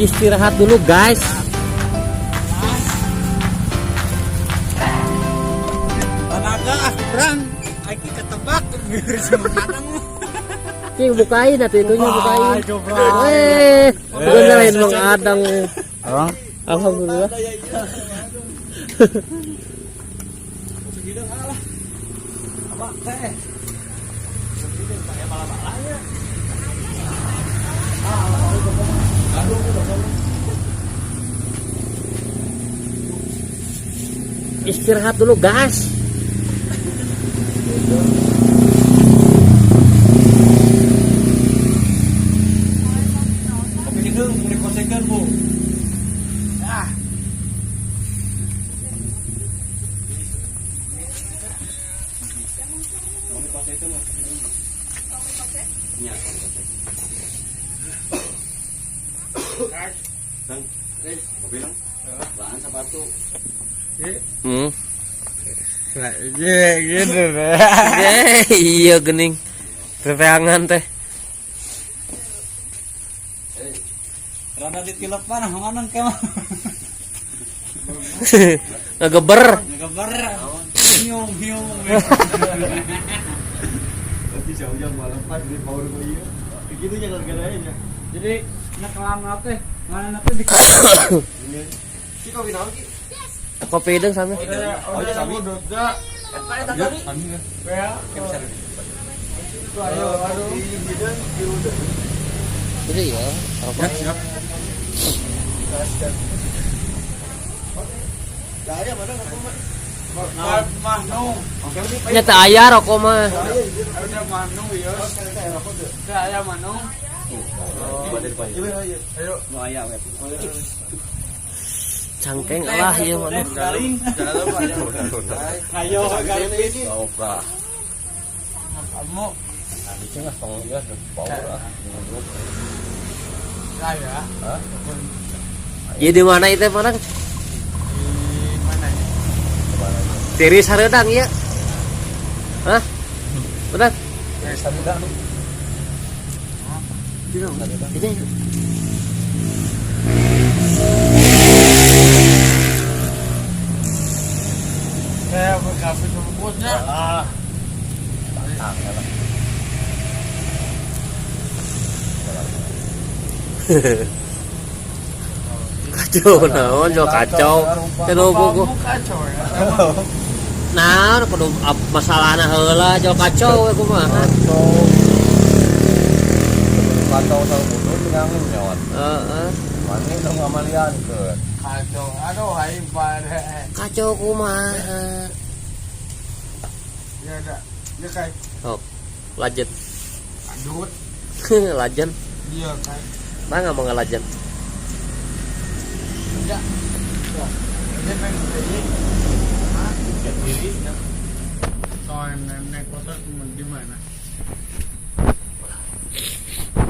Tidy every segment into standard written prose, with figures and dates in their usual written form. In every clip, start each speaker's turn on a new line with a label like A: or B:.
A: Istirahat dulu, guys.
B: Tenaga ah kurang. Aiki ketebak.
A: Cing, bukain atuh itunya, bukain. Eh, bener lain Mang Adang. Alhamdulillah. Istirahat dulu, guys.
B: Kopi itu mau dikosekan, Bu. Ah.
A: Hmm.
B: Gitu deh.
A: Eh, iya gening. Rereangan teh.
B: Rada ditilep mana mana kemah.
A: Ngegeber.
B: Ngegeber. Hiung hiung.
C: Tapi jauh-jauh malam pas di power gue iya. Begitu ya gara-garanya.
B: Jadi ngekelam teh, mana teh di
C: Si kopi naon ki?
A: Kopi hidung sama.
C: Oh, iya sami.
A: Jadi ya, apa?
C: Siap.
A: Nyata aya rokok mah. Cangkeng lah ieu mah.
B: Ayo garing.
C: Opa.
B: Kamu ya.
A: Ieu di mana itu mana?
B: Di mana ya?
A: Tiris hareudang ieu. Hah? Benar? Ini.
B: Saya berkafe sama bosnya.
C: Ah.
A: Kacau naon jo kacau. Teu buku.
B: Kamu kacau ya.
A: Naon kudu masalahna heula jo kacau we kumaha.
C: Kacau sama mundur ngangun nyawat.
A: Heeh.
C: Mana dong amalian ke.
B: Kacau. Aduh, hai pada.
A: Kacau kumaha.
B: Ya udah. Ya kayak
A: Sok, lanjut.
B: lanjut.
A: Lajen.
B: Iya kayak.
A: Nah, nggak mau ngelajen.
B: Enggak. Dia pengen beli. Soalnya naik motor di mana?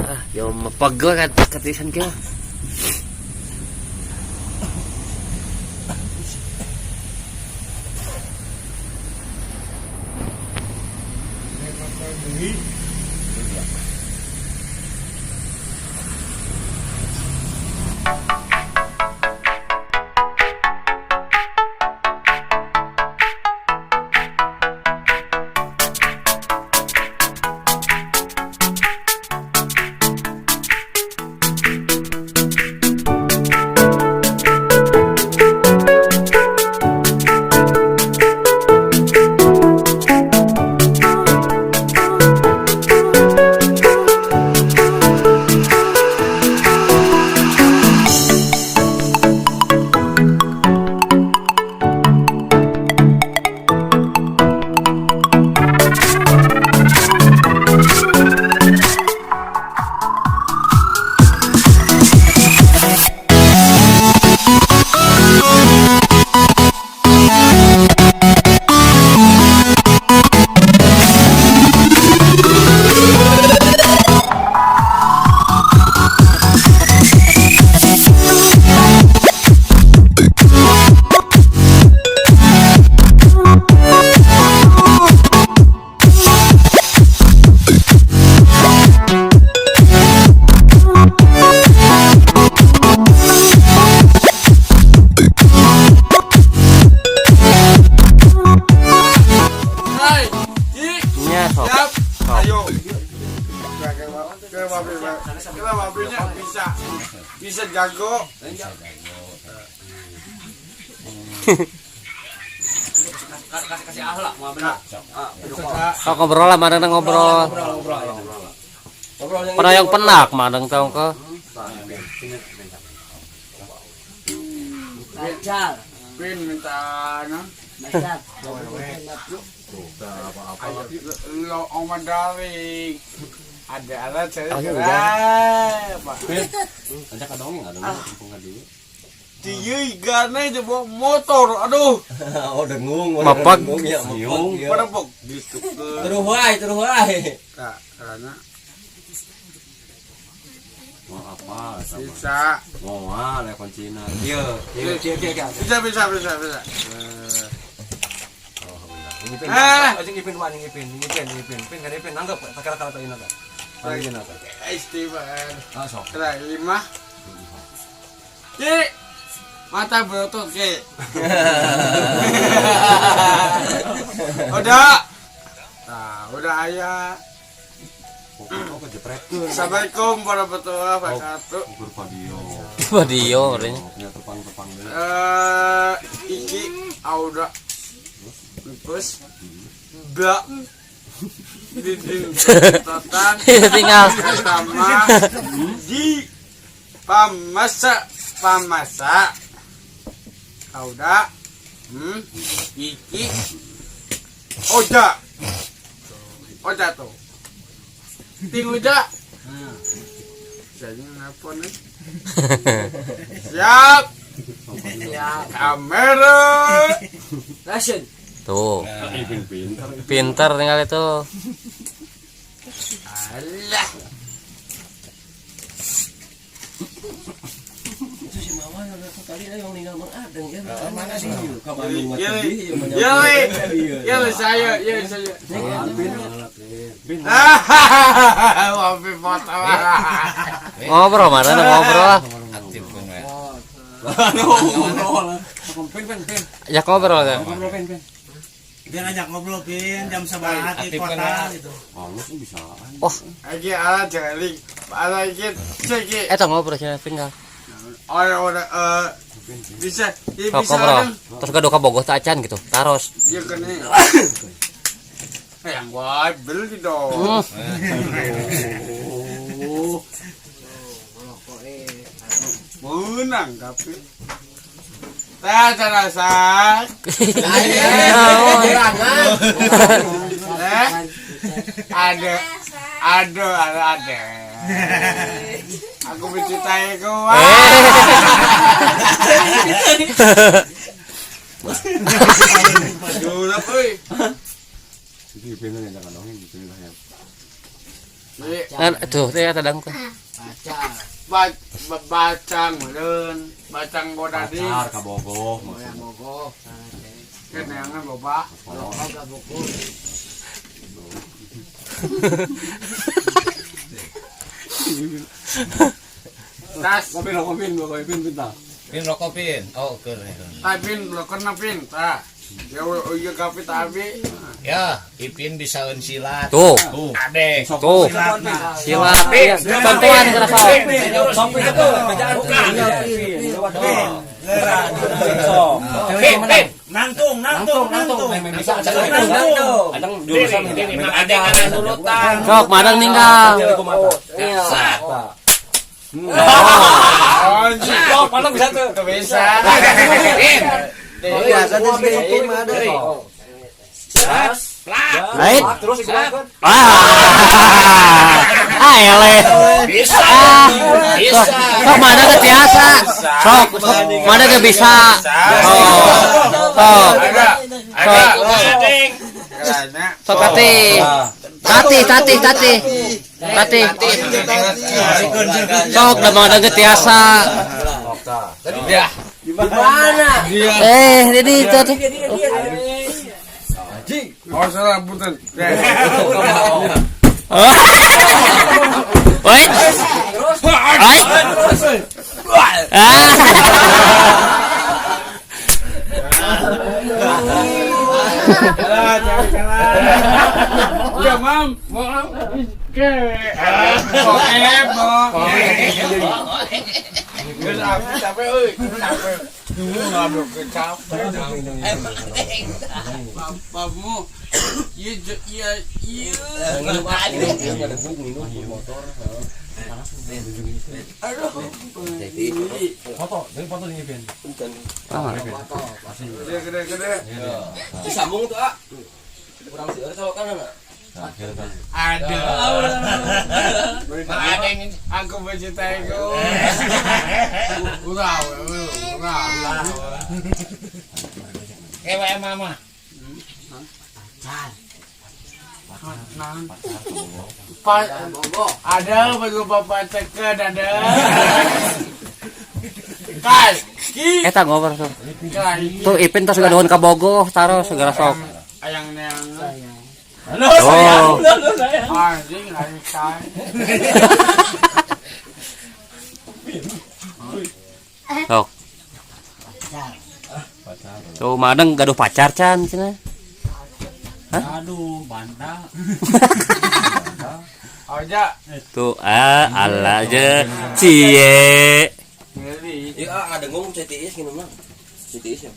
A: Ah, yo mapagel kat katisan kieu.
B: Naik motor beli.
D: Ke babi, kita babinya bisa bisa jago.
B: Kasih kasih ahlak mau benar.
A: Sok ngobrol lah, mana ngobrol. Pernah yang penak, mana tahu ke.
D: Pin minta no. Lo oman dari ada ada cari apa?
C: Ajak ka dongeng ada mumpung ka dieu.
D: Dia igane coba motor, aduh,
C: Oh dengung,
A: Mapag.
C: ya, mapag.
D: pada pok gitu ke
B: Terus wae, terus wae.
D: Kak, karena
C: Mau apa sama.
D: bisa,
C: Mau ah le kuncina.
B: Iya, iya, iya, iya.
D: bisa, bisa, bisa, bisa.
C: Ngipin.
D: Ah.
C: Anjing ngipin wan ngipin, ngipin, ngipin. Pin kan ngipin nanggep takara kala taina ta. Taina ta.
D: Istimewa.
C: Ah sok.
D: Lima. Ki, mata berotot ki. Udah. Nah, udah ayah.
C: Oh kejepretkeun.
D: Assalamualaikum warahmatullahi wabarakatuh.
C: Ukur padio.
A: Wadio, katanya.
C: Punya tepang-tepang deui.
D: Eh, iki Aura Bus Bak Dinding Totan
A: Tinggal.
D: Sama di Pamasa Pamasa Aura Iki Oja Oja tuh Ting Oja. Jadi ngapa nih? Siap. Kamera.
B: Action.
A: Tuh,
C: Ipin pinter.
A: pinter tinggal itu.
D: Alah.
E: Itu si Mama yang aku tadi yang ninggal Mang Adeng ya.
C: Mana sih? Ka Bandung mah
D: Ya,
C: tadi,
D: ya, ya, saya, ya, saya.
C: Pin.
D: Ah, wapi foto.
A: Ngobrol mana ngobrol lah.
B: Aktif kan ya.
C: Ngobrol. Pin pin pin.
A: Ya ngobrol kan.
C: Ngobrol pin pin.
F: Dia ngajak ngobrol Pin jam sebelas di
B: Aktif kan,
F: kota
B: ya.
F: gitu.
C: Halus bisa.
A: Oh,
D: Iki ala jeli, ala iki ceki.
A: eh ngobrol sih tinggal.
D: Orang orang eh bisa, ya,
A: Sok
D: bisa
A: ngobrol.
D: kan?
A: Terus gak ka Bogoh tak acan gitu. Taros.
D: Ya kene. Yang gua beli dong. Menang tapi. Tak terasa. Eh, ada, ada, ada, ada. Aku mencintai kau. Aduh, oi.
C: Itu Ipin aja ka dongeng gitu lah ya.
A: Kan tuh, teh tadang tuh.
D: Bacang meureun, bacang bodadi.
C: Pacar ka Bogoh maksudnya.
D: Kenangan loba. Tas,
C: Kopi lo kopi lo kopi pin pin ta.
B: Pin rokok pin. Oh, oke.
D: tapi lo kena pin, ta. Ya, oh iya kapi tapi.
G: Ya, Ipin bisa silat.
A: Tuh,
G: Adek.
A: tuh. Silat. Iya, Contohan kena sok.
G: Pin, pin.
F: Nangtung, nangtung, nangtung.
C: Bisa
F: Nangtung.
C: Adang jurusan
G: Ini mah adek karena nurutan.
A: Sok madang ninggal.
G: Sat.
D: Oh,
B: Padang bisa tuh.
D: bisa.
G: Pin.
E: Biasa tuh si mah ada.
G: Plak.
A: Baik.
B: Terus ikut.
A: Ah. Ah, eleh.
G: Bisa.
A: Ah.
G: Bisa.
A: Sok mana ke biasa. Sok, sok mana ke bisa. Sok. Sok.
D: Ada, ada.
G: Adek.
D: Karena
A: Sok tati. Tati, tati, tati. Tati. Sok da mana ke tiasa.
E: Gimana?
A: Eh, jadi itu tuh.
D: Oh, salah punten.
A: Wait. Wait. Ah.
D: Ya, mam, mau. Ke. Kok. Geus aku capek euy, capek. Aduh, capek. Bapakmu. Iya, iya, iya.
E: Motor.
D: Aduh.
C: Foto, dari foto ini Ben.
D: Gede, gede, gede.
E: Disambung tuh, ah. Kurang sih, kalau kan anak.
D: Ada. Ada yang aku mencintaiku. Udah, udah, udah.
G: Kayak mama.
D: Ada baju bapak teken ada. Kai, ki.
A: Eta ngobrol tuh. Tuh Ipin tos gaduhun ka Bogoh taruh segala sok.
D: Ayang neang.
A: Oh.
D: Anjing lagi kai.
A: Sok. Tuh Madeng gaduh pacar can cenah.
B: Aduh, bantah.
D: Aja.
A: Tuh ah ala aja cie.
E: Iya, ada ngomong CTIS gini mah. CTIS ya.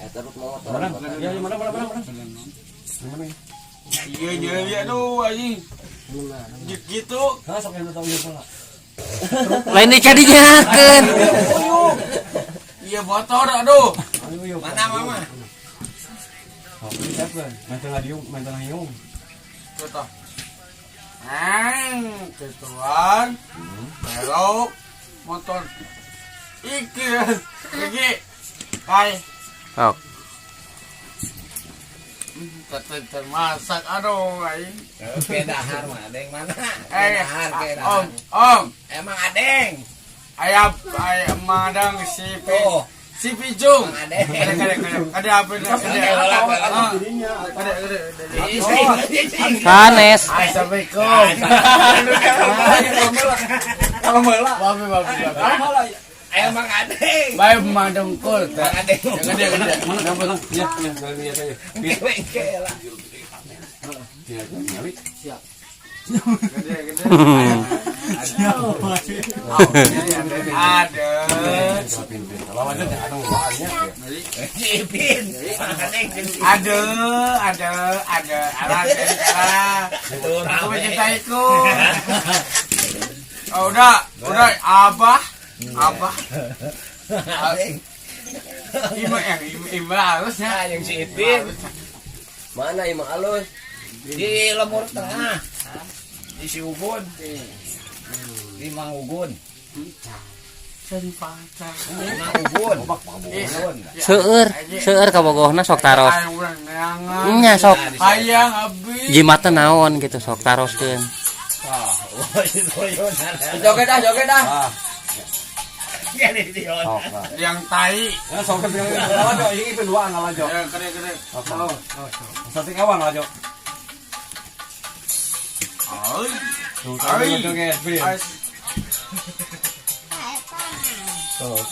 E: Eta rek mau motor.
C: Ya, mana mana mana mana.
D: Iya, iya, aduh anjing. Gitu.
C: Nah, sok yang tahu ya pola.
A: Lain dicadinyakeun.
D: Iya motor aduh.
G: Mana mama?
C: Oh, ini siapa? Main tengah diung, main tengah hiung.
D: Gitu. Gituan. Belok motor. Iki, iki. Hai.
A: Sok.
D: Termasak aduh aing.
G: Kedahar mah adeng mana?
D: Eh,
G: Kedahar, kedahar.
D: om, om.
G: Emang adeng.
D: Ayam, ayam madang si Pi,
G: Oh.
D: si Pijung.
G: Adeng.
D: Ada, ada, ada, ada apa ini? Ada, ada, ada, ada.
A: Sanes.
D: Assalamualaikum.
C: Kalau bola.
D: Babi, babi, babi.
G: Emang adeng.
D: Baik madang kul.
G: Emang adeng.
D: Gede, gede.
C: Mana mana? Ya, ya, ya, ya.
G: Bengke lah.
C: Ya, nyali.
D: Gede, gede. Ada.
G: Ipin. Adeng.
D: Ada, ada, ada. Alah, alah. Aku mencintaiku. Oh, udah, udah. Abah, abah.
G: Adeng.
D: Ima yang ima halusnya.
G: Yang si Ipin.
E: Mana imang alus?
G: Di Lemur Tengah. Di si Ugun. Di Mang Ugun. Mang Ugun. Ugun.
A: Seueur, seueur ka Bogohna sok taros.
D: Ayang urang neangan.
A: Nya sok
D: Hayang abi.
A: jimatna naon gitu sok taroskeun.
G: Ah, oh, itu
E: Joget ah, joget ah.
D: Yang tai.
C: Ya, sok kan ngalah jo, ini Ipin dua ngalah jo.
D: Ya, kere kere.
C: Satu kawan ngalah jo.
D: Ai.
C: Tuh, joget, Pin. Terus.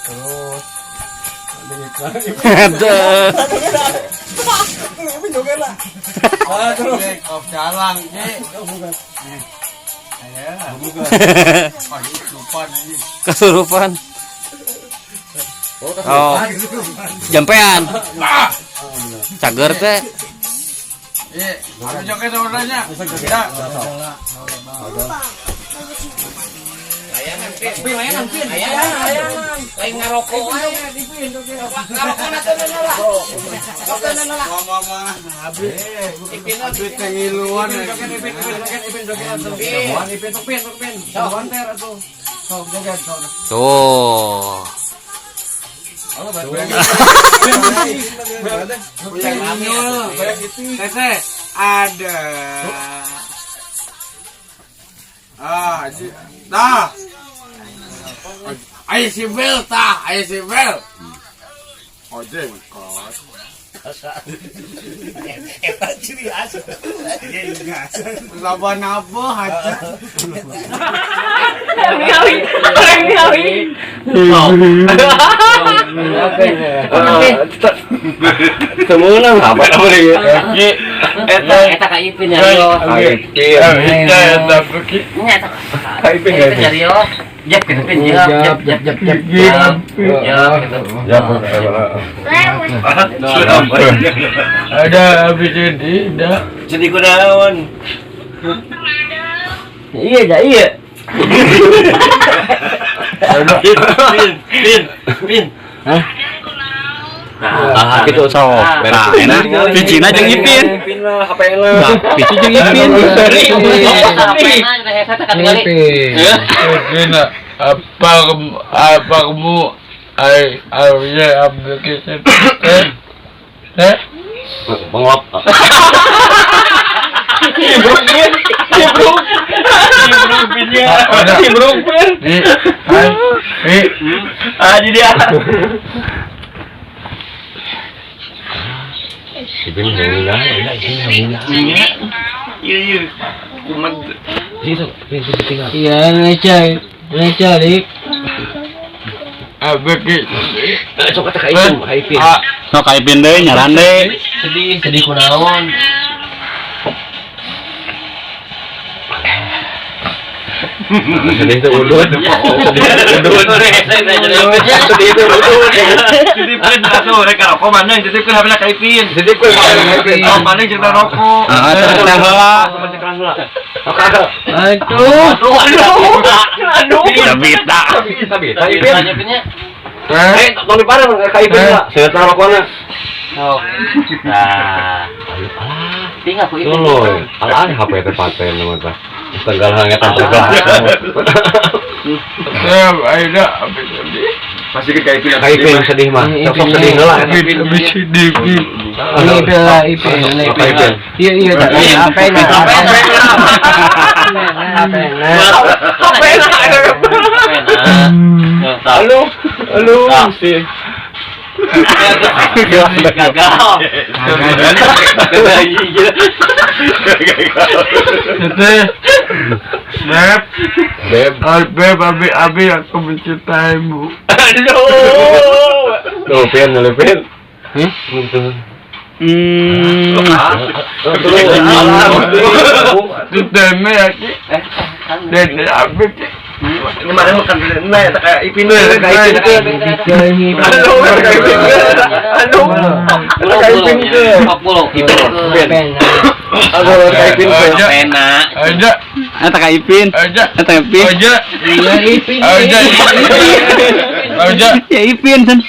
C: Terus.
A: Aduh.
C: Ipin joget lah. Ah, terus.
D: Kop jalan ki.
C: Bukan.
D: Ayo.
C: Bukan.
D: Oh, kesurupan ini.
A: Kesurupan. Oh. Jampean. Cager teh.
D: Iya, aku joget orangnya. Ya.
G: Layanan, Pin. Layanan, Pin. Layanan. Lain ngarokok aja. Ngarokok na teu lah. Ngarokok na lah.
D: Mama, abi.
G: Ipin
D: Abi tengiluan.
C: Ipin joget, Ipin joget. Ipin tok Pin, tok Pin. Sok atuh. Sok joget, sok.
A: Tuh.
D: Teteh, ada. Ah, dah. Ayo si Bel, tah, ayo si Bel. Oh, jengkot.
G: Eta ciri khas.
D: Laban apa aja.
E: Temulang apa apa lagi?
G: Eta ka Ipin ya Rio.
D: Eta beki.
G: Nya eta. Ka Ipin ya Rio. Jap gitu Pin jap jap jap jap jap. Jap gitu.
C: Jap.
D: Ada habis ini dah.
E: Jadi kunaon?
A: Iya dah iya.
E: Pin, pin, pin.
A: Hah?
C: Nah, gitu sok. Nah, enak. Picina jeung Ipin.
E: Pin lah, HP lah.
C: Pici jeung Ipin.
A: Ipin.
D: Ipin apa apa kamu ai ai aplikasi eh
C: Bengop.
E: Cibruk pin, cibruk. Cibruk pinnya. Cibruk pin. Ah, jadi dia.
C: Ipin heula, Ipin heula.
E: Iya, iya. Kumat.
A: Iya, ngecai. Ngecai.
D: Abeki.
E: Sok kata ka Ipin, ka Ipin.
B: Sok ka Ipin deui nyaran deui.
G: Sedih, sedih kunaon.
C: Sedih itu udut. Sedih udut. Sedih itu udut.
E: Titipkeun atuh rek rokok mana titipkeun HP-na ka Ipin.
C: Titipkeun ka Ipin.
E: Oh, mana cerita rokok.
B: Heeh, cerita heula.
A: Aduh.
E: Aduh, aduh. Aduh.
B: Tabita.
C: Tabita Ipin.
E: Eh, tong dipareng ka Ipin lah.
C: Cerita rokokna.
G: Sok. Nah. Tinggal ku Ipin.
C: Tuluy. Alah HP teh paten mah tah. Tenggal hangetan tenggal.
D: Saya aida habis ini.
E: Pasti ke Ipin.
C: Ka Ipin sedih mah. Sok sedih heula.
D: Habis ini.
A: Ipin lah, Ipin, Ipin. Iya, iya, apa ini? Apa ini?
E: Apa ini?
C: Halo, halo. Sih.
G: Gagal.
E: Gagal gila.
D: Beb,
C: Beb,
D: beb, abi, abi, aku mencintaimu.
E: Aduh.
C: Tuh, Pin, lu Pin.
A: Hmm?
D: Demi aku, dan abi.
E: Ini mana makan nah ya kayak Ipin kayak Ipin ke. Aduh, kayak Ipin ke. Aduh. Kayak Ipin ke.
C: Pin. Aduh, kayak Ipin ke.
G: Enak.
D: Aja.
B: Eta ka Ipin.
D: Aja.
B: Eta Ipin.
D: Aja.
A: Iya, Ipin.
D: Aja. Aja.
B: Ya Ipin san.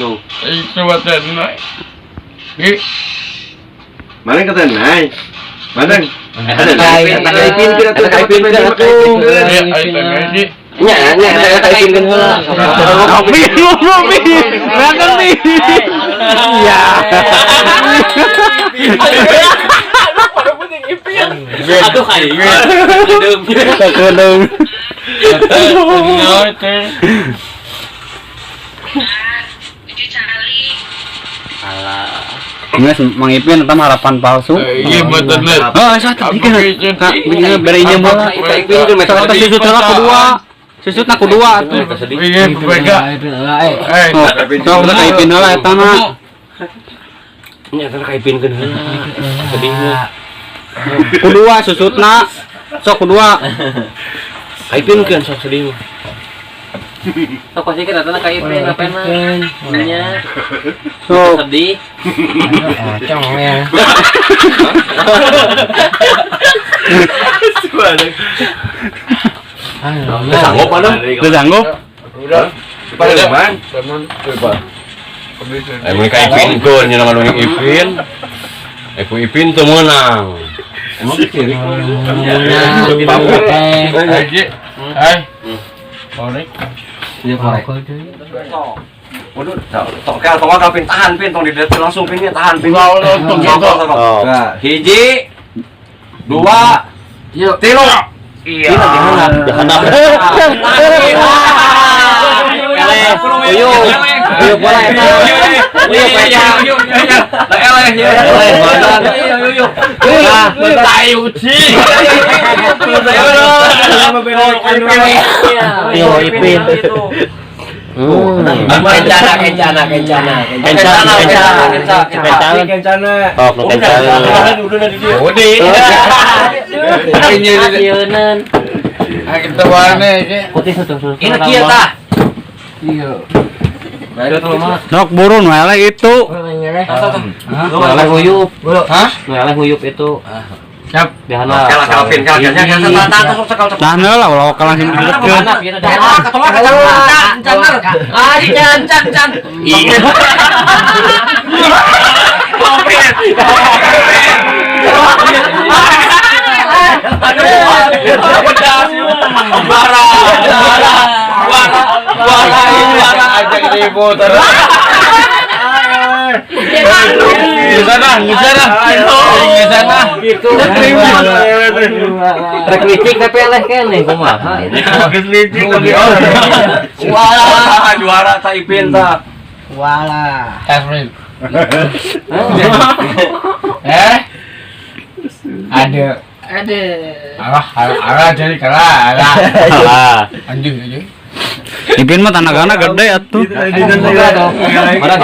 D: Tuh. Itu batenai.
E: Mana kata nai? Mana?
A: Ada
E: Ipin ke atuh, ka Ipin ke atuh.
C: Nya, nya, ka Ipin ke heula.
B: Kopi, kopi. Makan nih. Iya.
G: Aduh, kai.
B: Kedeung. Geus Mang Ipin eta mah harapan palsu.
D: Iya betul.
B: Oh, saya tadi kan. Kak, berinya bola. Sok teh susut heula ku dua. Susutna ku dua atuh.
D: Iya, bega. Eh,
B: Sok teh ka Ipin heula eta mah.
E: Nya eta ka Ipin keun heula. Sedih mah.
B: Ku dua susutna. Sok ku dua.
E: Ka Ipin keun sok sedih mah.
G: Sok pasti kan datang ka Ipin apa mah. Nya.
B: Sok.
G: Sedih.
A: Acong ya.
C: Sanggup mana?
B: Teu sanggup?
D: Udah.
C: Pada man.
D: Teman, coba.
C: Eh, mun ka Ipin keun nya nama Ipin. Eh, ku Ipin teu meunang. Emang sirik.
D: Aja. Hai. Korek.
E: Iya, korek. Waduh, tok ka tong ka Pin tahan Pin tong didet langsung Pinnya tahan Pin. Nah, hiji, dua, tilu. Iya.
C: Jahanam.
A: Uyuh. Uyuh bola eta.
E: Uyuh iya. Eleh ya. Uyuh. Tai uci.
A: Yo Ipin.
G: Kencana, kencana, kencana.
A: Kencana, kencana, kencana.
E: Kencana.
A: Oh, nu kencana.
C: Udah.
B: Ayeuna.
D: Ah, kita warna iki.
B: Putih susu susu.
G: Ini kieu tah.
B: Nok burun wae itu. Nu eleh huyup.
D: Hah?
B: Nu eleh huyup itu.
D: Siap.
B: Dihana.
E: Kalah kalah Pin, kalah kalah kalah tahan sok sekal.
B: Nah, lah ulah kalah sing didekkeun.
G: Ah, can can can.
B: Iya.
E: Juara, juara, juara, juara, juara.
D: Ajak ribut. Di sana, di sana. Di sana.
B: Gitu. Rek licik tapi eleh keneh kumaha.
D: Bagus licik tapi.
E: Wah, juara ta Ipin ta.
G: Walah.
D: Tasmin. Eh? Ada.
G: Ada.
D: Alah, alah, alah, jadi kalah, alah.
B: Alah.
D: Anjing, anjing.
B: Ipin mah tanagana gede atuh.
E: Mana?
D: Mana?